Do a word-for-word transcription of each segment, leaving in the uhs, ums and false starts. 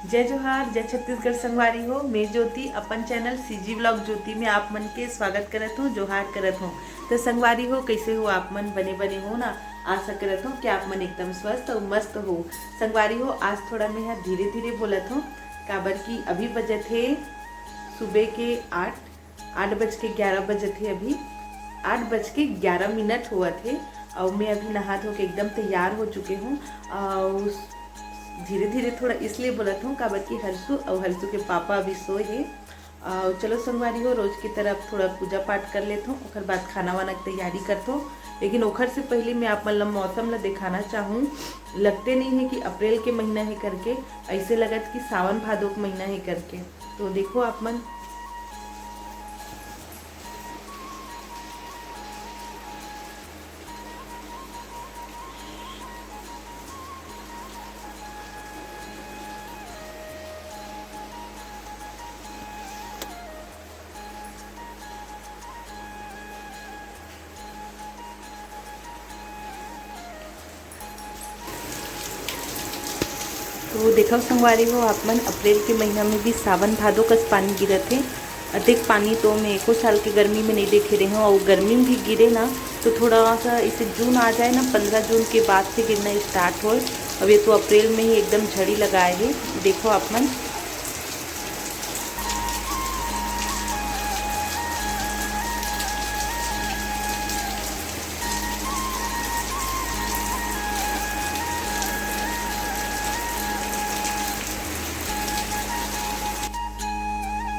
जय जोहार, जय छत्तीसगढ़ संगवारी हो। मैं ज्योति अपन चैनल सीजी व्लॉग ज्योति में आप मन के स्वागत करत हूँ, जोहार करत हूँ। तो संगवारी हो, कैसे हो आप मन? बने बने हो ना? आशा करत हूँ कि आप मन एकदम स्वस्थ और मस्त हो। संगवारी हो, आज थोड़ा मैं ह धीरे धीरे बोलत हूँ, काबर कि अभी बजत हे सुबह के आठ, आठ बज के ग्यारह बजत हे अभी, आठ बज के ग्यारह मिनट होवत हे। और मैं अभी नहा धो के एकदम तैयार हो चुके हूँ। और धीरे धीरे थोड़ा इसलिए बोलत हूँ, काबर कि हर्षु और हर्षु के पापा अभी सोए हे। और चलो संगवारी हो, रोज की तरह थोड़ा पूजा पाठ कर लेत हूँ, ओकर बाद खाना वाना के तैयारी करत हूँ। लेकिन ओखर से पहले मैं आप मन ला मौसम ला दिखाना चाहूँ। लगते नहीं है कि अप्रैल के महीना है करके, ऐसे लगत कि सावन भादो के महीना है करके। तो देखो आप मन। तो देखव संगवारी हो, आप मन, अप्रैल के महीना में भी सावन भादो कस पानी गिरत हे। अधिक पानी तो मैं एको साल के गर्मी में नहीं देखे रहे हूँ। और गर्मी में भी गिरे ना, तो थोड़ा सा इसे जून आ जाए ना, पंद्रह जून के बाद से गिरना स्टार्ट होए। अब ये तो अप्रैल में ही एकदम झड़ी लगाए हे। देखो आप मन।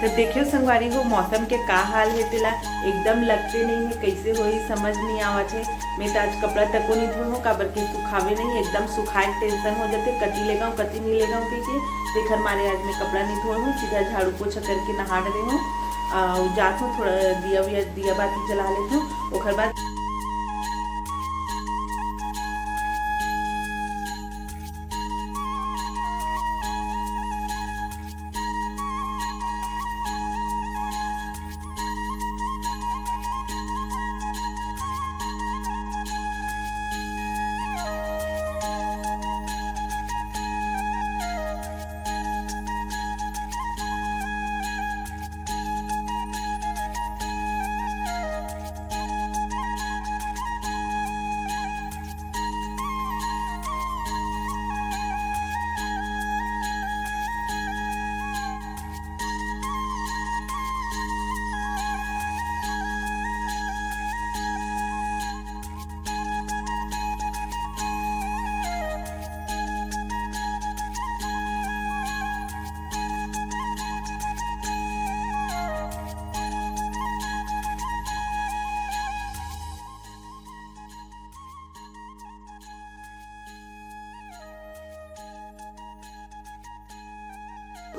तो देखियो संगवारी हो, मौसम के का हाल है तेला, एकदम लगते नहीं है, कैसे होही समझ नहीं आवत है। मैं तो आज कपड़ा तको नहीं धोए हूँ, काबर के सुखावे नहीं, एकदम सुखाए के टेंशन हो जाते, कति लेगाऊँ कति नहीं लेगाऊँ कह के। तेखर मारे आज मैं कपड़ा नहीं धोए हूँ, सीधा झाड़ू पोछा करके नहा डरे हूँ। आ, जात हूँ, थोड़ा दिया विया, दिया बाती जला लेत हूँ, ओखर बाद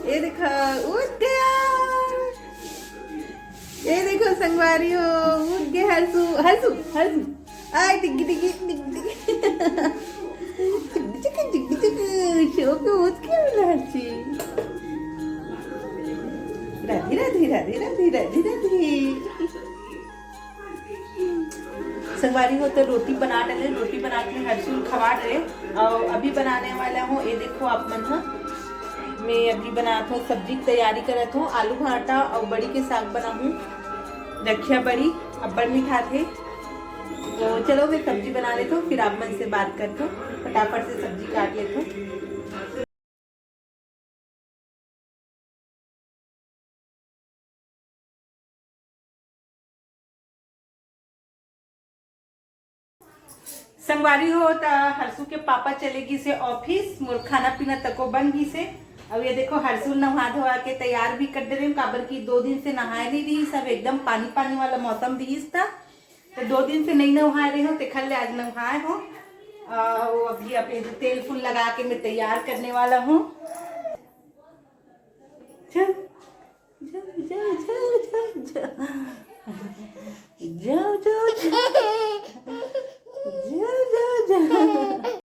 ये देखो, उठ गया। ये देखो संगवारी हो, उठ गया हर्षु, हर्षु, हर्षु। आय, डिग्गी, डिग्गी, डिग्गी, डिग्गी। चिक, चिक, चिक, चिक। शो के उठ गया मेरा हर्षी। राधे, राधे, राधे, राधे, राधे, राधे। संगवारी हो, तो रोटी बना डले, रोटी बना के हर्षुल खवा डले। और अभी बनाने वाला हूँ, ये देखो आप मन ह, मैं अभी बनात हूँ, सब्जी की तैयारी करत हूँ, आलू भाटा और बड़ी के साग बनाहूँ। रखिया बड़ी अब्बड़ मिठाथे। तो चलो, मैं सब्जी बना लेत हूँ, फिर आप मन से बात करत हूँ। फटाफट से सब्जी काट लेत हूँ। संगवारी हो, त हर्षु के पापा चले गिसे ऑफिस, मोर खाना पीना तको बन गिसे। अब ये देखो, हर्षु नहा धोआ के तैयार भी कर दे रहे हूँ, काबर कि दो दिन से नहाए नहीं रही, सब एकदम पानी पानी वाला मौसम दिस था, तो दो दिन से नहीं नहाए रहे हो, तेखर ले आज नहाए हो। आ, वो अभी, अभी तेल फूल लगा के मैं तैयार करने वाला हूँ। चल, जाओ, जाओ, जाओ, जाओ, जाओ। जाओ, जाओ, जाओ। जाओ, जाओ, जाओ।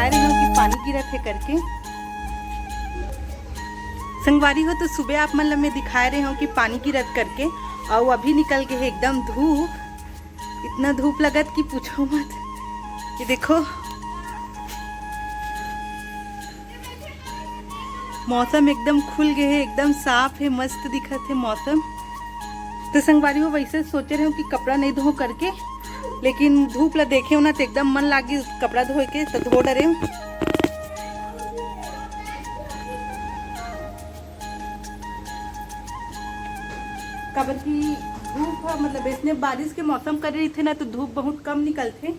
रहे हो कि पानी गिरत हे करके। संगवारी हो, तो सुबह आप मन ला मैं दिखाए रहे हो कि पानी गिरत करके, अउ अभी निकल गए हे एकदम धूप। इतना धूप लगत कि पूछो मत। ये देखो, मौसम एकदम खुल गए हे, एकदम साफ हे, मस्त दिखत हे मौसम। तो संगवारी हो, वैसे सोचे रहे हो कि कपड़ा नहीं धो करके, लेकिन धूप ला देखे हो ना, तो एकदम मन लागी कपड़ा धोए के, तो धो डरे हो। काबर कि धूप ह, मतलब, इसने बारिश के मौसम करे रहिथे ना, तो धूप बहुत कम निकलथे।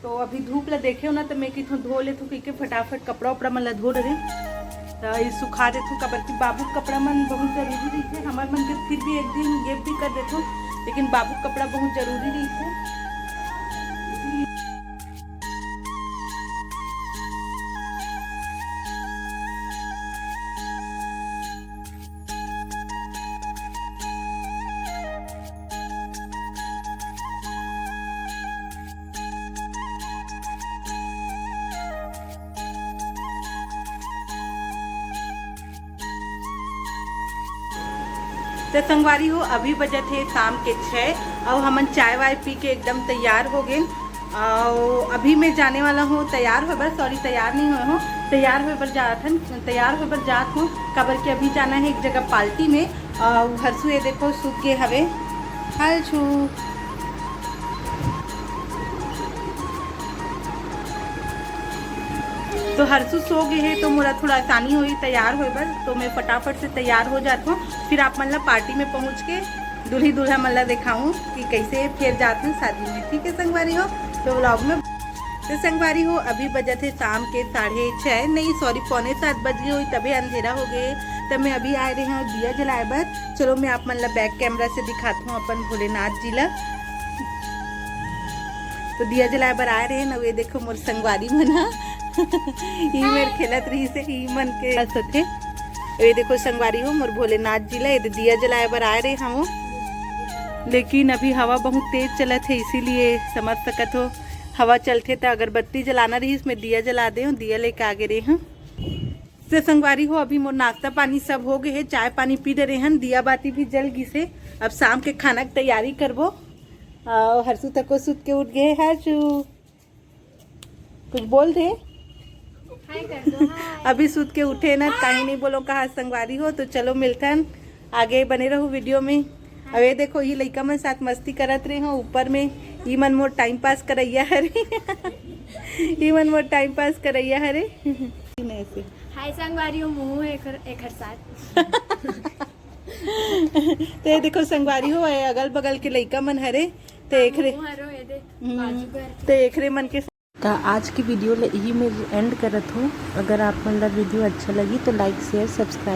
तो अभी धूप ला देखे हो ना, तो मैं किथों धो लेथों कहिके फटाफट कपड़ा उपड़ा मन ला धो डरे। तो ये सुखा देथों, काबर कि बाबू के कपड़ा मन बहुत जरूरी रहिथे। हमर मन के फिर भी एक दिन gap भी कर देथों, लेकिन बाबू के कपड़ा बहुत जरूरी रहिथे। तो संगवारी हो, अभी बजत हे शाम के छः, अउ हमन चाय वाय पी के एकदम तैयार हो गए। अउ अभी मैं जाने वाला हूँ तैयार होए बर, sorry, तैयार नहीं होए हूँ, तैयार होए बर जात हन, तैयार होए बर जात हूँ, काबर कि अभी जाना है एक जगह party में। अउ हर्षु ये देखो सुत गे हवे, हर्षु। तो हर्षु सो गे हे, तो मोला थोड़ा आसानी होही तैयार होए बर, तो मैं फटाफट से तैयार हो जात हूँ। फिर आप मन ला party में पहुँच के दूल्ही दूल्हा मन ला देखाऊँ कि कैसे फिर जात हन शादी में। ठीक है संगवारी हो, तो vlog में। तो संगवारी हो, अभी बजत हे शाम के साढ़े छः, नहीं, sorry, पौने सात बज गए होही, तभे अंधेरा हो गए। तब मैं अभी आए रहे हूँ दिया जलाए बर। चलो, मैं आप मन ला back camera से दिखात हूँ अपन भोलेनाथ जी ला। तो दिया जलाए बर आए रहे ना, ये देखो मोर संगवारी मन ह। ई मेर खेलत रहिस हे, ई मन के हंसत हे। ये देखो संगवारी हो, मोर भोलेनाथ जी ला ये दे दिया जलाए बर आए रहे हूँ, लेकिन अभी हवा बहुत तेज चलत हे, इसीलिए समझ सकत हो, हवा चलथे त अगरबत्ती जलाना रहिस, मैं दिया जला दे हूँ, दिया लेके आगे रहे हूँ। तो संगवारी हो, अभी मोर नाश्ता पानी सब हो गए हे, चाय पानी पी डरे हन, दिया बाती भी जल गिस हे। अब शाम के खाना के तैयारी करबो। अउ हर्षु तको सुत के उठ गए हे। हर्षु, कुछ बोल दे। हाय कर दो, हाय। अभी सुत के उठे ना, कहीं नहीं बोलो कहा संगवारी हो। तो चलो मिलथन, आगे बने रहो video में। अब ये देखो, ये लइका मन साथ मस्ती करत रहे हो ऊपर में। ई मन मोर time pass करैया हरे। ई मन मोर time pass करैया हरे। ऐसे। हाय संगवारी हो, मुँह एकर, एकर साथ। तो ये देखो संगवारी हो, ये अगल बगल के लइका मन हरे, तो एकरे, मुँह हरो, ये दे, हम्म, बाजू घर के। तो एकरे मन के। तो आज की video ले यही मैं end करत हूँ। अगर आप मन ला video अच्छा लगी तो like, share, subscribe।